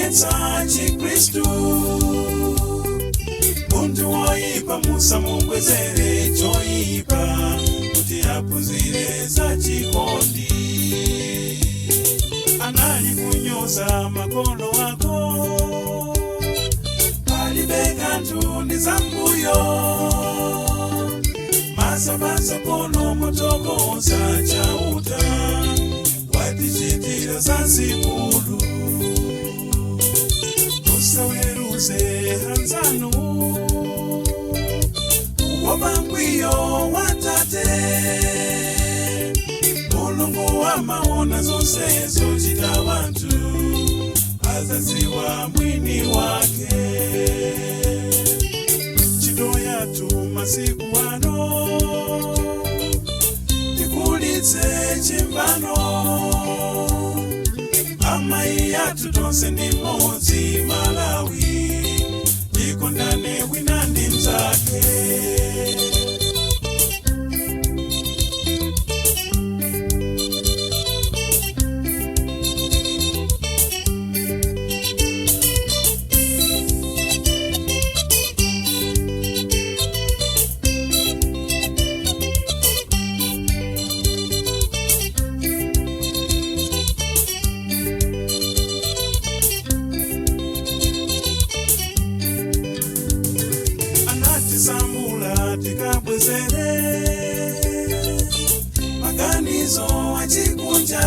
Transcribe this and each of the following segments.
Kuonetsa Chikristu. Munthu woyipa musamubwezere choyipa, kuti aphunzire za chikondi. Anali kunyoza makolo ako, palibe kanthu ndi zambuyo. Maso kono mutokoza Chauta, watichitira zazikulu. Musaweruze anzanu wopangwiyo watate. Mulungu wamaona zonse zochita wanthu, azaziwa mwini wake. Ntchito yathu masiku ano tikulitse chimvano. Amayi athu tonse ndi mmodzi Malawi, tikondane wina ndi mzake. Anatisambula tikabwezere maganizo achikunja.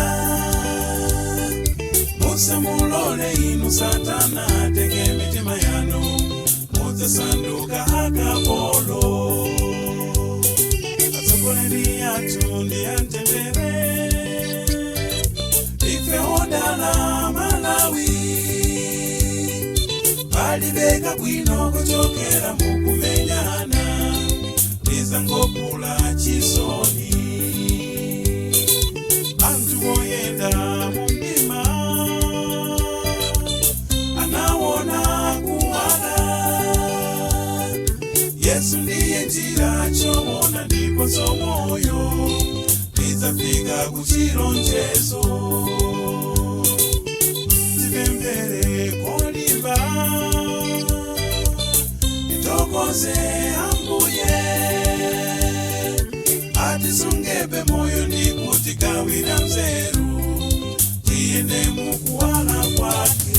Musamulole inu Satana atenge mitima yanu, mudzasanduka akapolo. Atsogoleri athu ndi amtendere, ife odala Malawi. Palibeka bwino kuchokera mukumenyana, tizangokula chisoni. Anthu oyenda mumdima anaona kuwala. Yesu ndiye njira, choona ndiponso moyo, tidzafika kuchilonjezo. Tipemphere kolimba, titokoze Ambuye, atisungepe moyo ndi kutigawira nzeru, tiyende mukuwala kwake.